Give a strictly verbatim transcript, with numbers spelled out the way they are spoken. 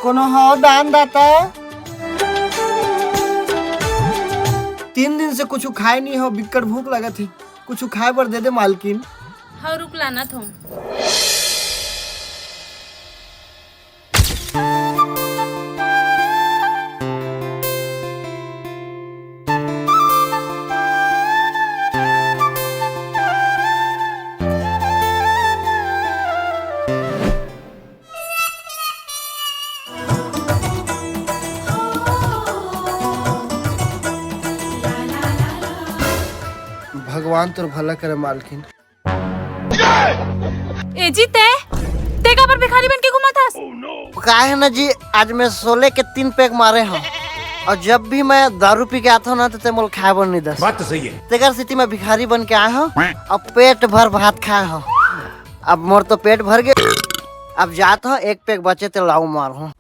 कोनो हो दान दाता? तीन दिन से कुछु खाए नहीं हो, बिक्कट भूख लगत हे, कुछु खाए बर दे दे मालकिन। हाँ, रुक, लानत हूँ। भगवान तोर भला करे मालकिन। ए जी, ते ते काबर भिखारी बन के घूमत हस? काहे न जी, आज मैं सोले के तीन पैक मारे हूँ, और जब भी मैं दारू पी के आता हूँ ना, तो ते मोल खाए बर नहीं दस। बात तो सही है। तेकर सेती मैं भिखारी बन के आए हूँ और पेट भर भात खाए हूँ। अब मोर तो पेट भर गए, अब जात हूँ, एक पैक बचे ते लाऊ मार हूँ।